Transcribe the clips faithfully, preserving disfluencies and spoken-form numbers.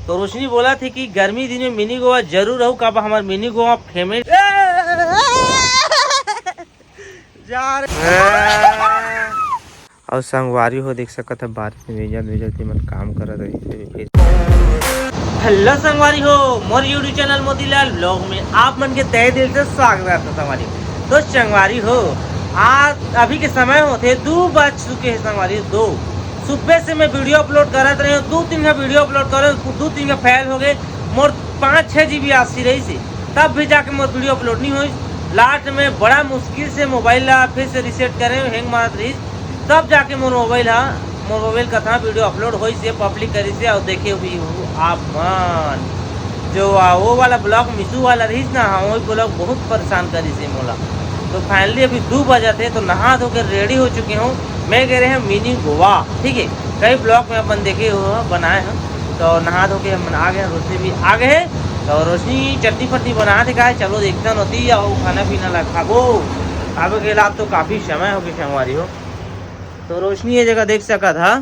तो रोशनी बोलथे कि गर्मी दिन में मिनी गोवा जरूर आऊ, काबर हमर मिनी गोवा फेमस। जा रे। अउ संगवारी हो, देख सकत ह, बारिश में भीजत भीजत ये मन काम करत रहिस हे। Hello संगवारी हो, मोर YouTube चैनल मोतीलाल व्लॉग में आप मन के तहे दिल से स्वागत है संगवारी हो। तो संगवारी हो, आज अभी के समय होथे दू बज चुके हैं संगवारी हो, दू। सुबह से मैं वीडियो अपलोड करत रहे हूँ, दू तीन का वीडियो अपलोड करे, दू तीन का फेल हो गए। मोर पाँच छः जी बी आसी रहिस हे, तब भी जाके मोर वीडियो अपलोड नहीं होइस। लास्ट में बड़ा मुश्किल से मोबाइल ला फिर से रीसेट करे, हैंग मारत रहिस, तब जाके मोर मोबाइल हा, मोर मोबाइल कथा वीडियो अपलोड होइस हे, पब्लिक करिस हे, अउ देखे भी हो आप मन। जो आ, वो वाला ब्लॉग मिशू वाला रहिस ना, हाँ, वो ब्लॉग बहुत परेशान करिस हे मोला। तो फाइनली अभी दू बजत हे, तो नहा धो के रेडी हो चुके हूँ। मैं गए रहे मिनी गोवा, ठीक है, कई ब्लॉग में अपन देखे हो बनाए हैं। तो नहा धो के हमन आ गए हैं, रोशनी भी आ गए हैं। तो रोशनी चटनी फटनी बनाथे काय, चलो देखथन होती अउ खाना पीना ला खाबो। खाबो के ला तो काफी समय हो गए संगवारी हो। तो रोशनी ये जगह देख सकत हा,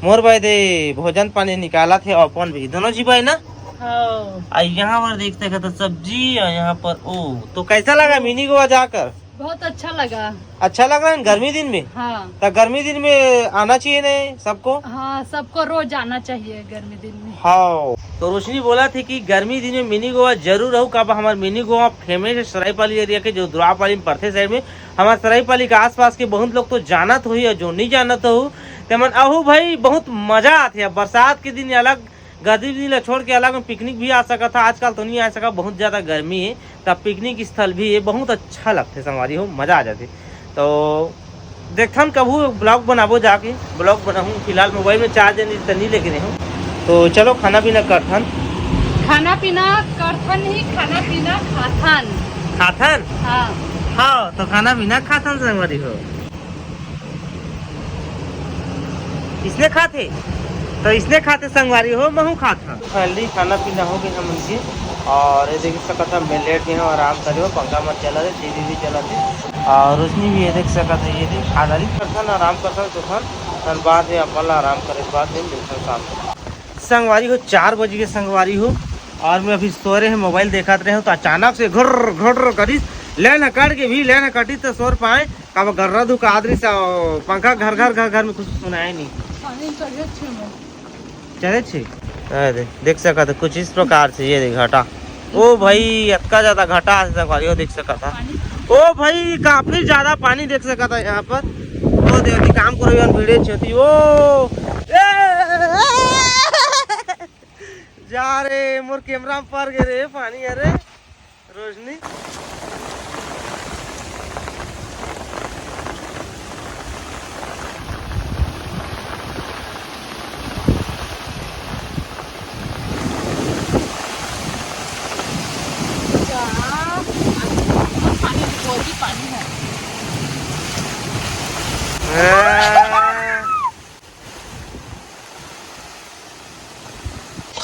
मोर भाई दे भोजन पानी निकालथे, अपन भी दोनों जी भाई ना। हाँ। आ यहाँ पर देख सकत हा सब्जी, और यहाँ पर ओ। तो कैसा लगा मिनी गोवा जाकर? बहुत अच्छा लगा। अच्छा लग रहा है गर्मी दिन में? हाँ। तो गर्मी दिन में आना चाहिए नहीं सबको? हाँ, सबको रोज आना चाहिए गर्मी दिन में। हाँ। तो रोशनी बोलथे कि गर्मी दिन में मिनी गोवा जरूर आऊ, काबर हमर मिनी गोवा फेमस है सरायपाली एरिया के, जो दुरापाली में पड़थे साइड में। हमर सरायपाली के आसपास के बहुत लोग तो जानत होही, और जो नहीं जानत हो, तेमन आहू भाई, बहुत मजा आथे। अब बरसात के दिन अलग, गर्मी दिन ला छोड़ के अलग में पिकनिक भी आ सकत हा। आजकल तो नहीं आ सका, बहुत ज्यादा गर्मी है, तब पिकनिक स्थल भी है, बहुत अच्छा लगथे संगवारी हो, मजा आ जाथे। तो देखथन कभू ब्लॉग बनाबो जाके, ब्लॉग बनाहूँ। फिलहाल मोबाइल में चार्ज नहीं, तो नहीं लेके रहूँ। तो चलो खाना पीना करथन। खाना पीना करथन ही, खाना पीना खाथन। खाथन? हाँ। हाँ, तो खाना पीना खाथन संगवारी हो। इसने खाथे, तो इसने खाथे संगवारी हो, महू खात हूँ। फाइनली खाना पीना हो गए हमन के, और ये देख सकत हा, मैं लेट गए हूँ, आराम करे हो, पंखा मत चला दे, टीवी भी चला दे, और रोशनी भी ये देख सकत हा, ये देख आधारित करथन, आराम करथन, सोथन, और बाद में अपन ला आराम करे के बाद में मिलथन शाम को। संगवारी हो, चार बज गए संगवारी हो, और मैं अभी सोरे हैं, मोबाइल देखत रहे हूँ, तो अचानक से घुर्र घुर्र करिस, लाइन ह कट के भी, लाइन ह कटिस तो सोर पाए, काबर गर्रा दुकात रहिस, पंखा घर घर घर घर में कुछ सुनाए नहीं। पानी चढ़े छे में। चढ़े छे? अरे, देख सकत हो, कुछ इस प्रकार से ये देख घटा। ओ भाई, अतका ज्यादा घटा है संगवारी हो, देख सकत हा। पानी। ओ भाई, काफी ज्यादा पानी देख सकत हा यहाँ पर। ओ देख, अभी काम करो यार, वीडियो छोटी। ओ, ए, जा रे, मोर कैमरा में पड़ गए रे पानी। अरे रोशनी।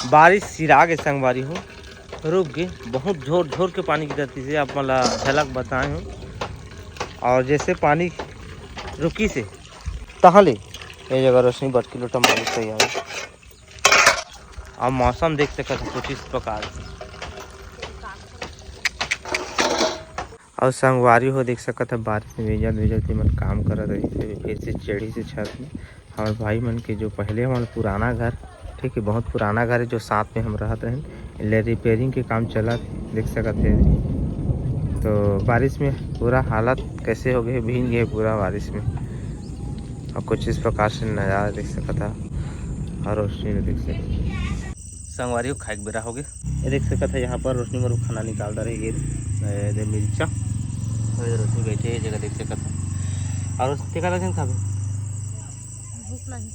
बारिश सिरा के संगवारी हो, रुक गे। बहुत जोर जोर के पानी गिरत रहिसे, आप मन ला झलक बताए हूँ। और जैसे पानी रुकिस हे, तहाँ ले ये जगह रोशनी बटकी लोटा मारे तैयार हे। अब मौसम देख सकत हो कुछ इस प्रकार से। और संगवारी हो देख सकत हो, बारिश में भीजत भीजत ये मन काम करत रहिसे, फिर से चढ़िस हे छत में। हमर भाई मन के जो पहले हमर पुराना घर, ठीक है, बहुत पुराना घर है, जो साथ में हम रहत रहेन, ले रिपेयरिंग के काम चलत हे, देख सकत हे। तो बारिश में पूरा हालत कैसे हो गए, भींज गए पूरा बारिश में। और कुछ इस प्रकार से नज़ारा देख सकत हा, और रोशनी भी देख सकत हा। संगवारी हो, खाए के बेरा हो गए। ये देख सकत है, यहाँ पर रोशनी मोर खाना निकाल रही है। ये दे मिर्चा, और इधर रोशनी बैठे है, ये जगह देख सकत है। और रोशनी का लगे खाबे? भूख लगी।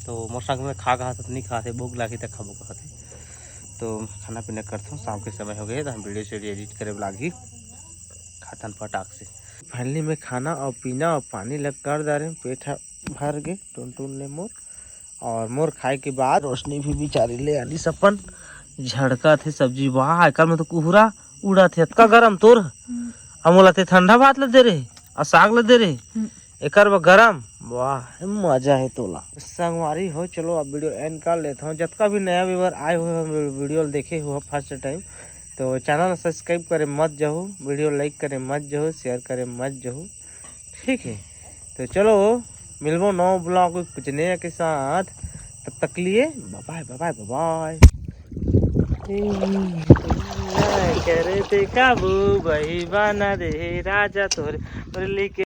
तो मोर संग में खा कहा तो नहीं खाते, भूख लगी तो खाबो कहते। तो खाना पीना करथों, शाम के समय हो गए, तो हम वीडियो से एडिट करे लागही, खाथन फटाक से। फाइनली में खाना और पीना और पानी लग कर डारे, पेट ह भर गे टुनटुन ले मोर। और मोर खाए के बाद रोशनी भी बेचारी ले आलिस अपन झड़का थे सब्जी। वाह, एकर में तो कुहरा उड़ा थे, अतका गरम तोर। हम्म। अब मोला ते ठंडा भात ल दे रहे, और साग ल दे रहे। हम्म। एकर बर गरम, वाह, मजा हे तोला। संगवारी हो, चलो अब वीडियो एंड कर लेता हूँ। जतका भी नया व्यूअर आए हुए हो, वीडियो देखे हो फर्स्ट टाइम, तो चैनल सब्सक्राइब करे मत जाहू, वीडियो लाइक करे मत जाहू, शेयर करे मत जाहू, ठीक है। तो चलो मिलबो नौ ब्लॉग कुछ नया के साथ, तब तक लिए बाय बाय, बाय बाय। करे ते काबू बही बना दे राजा तोरे, तोरे लेके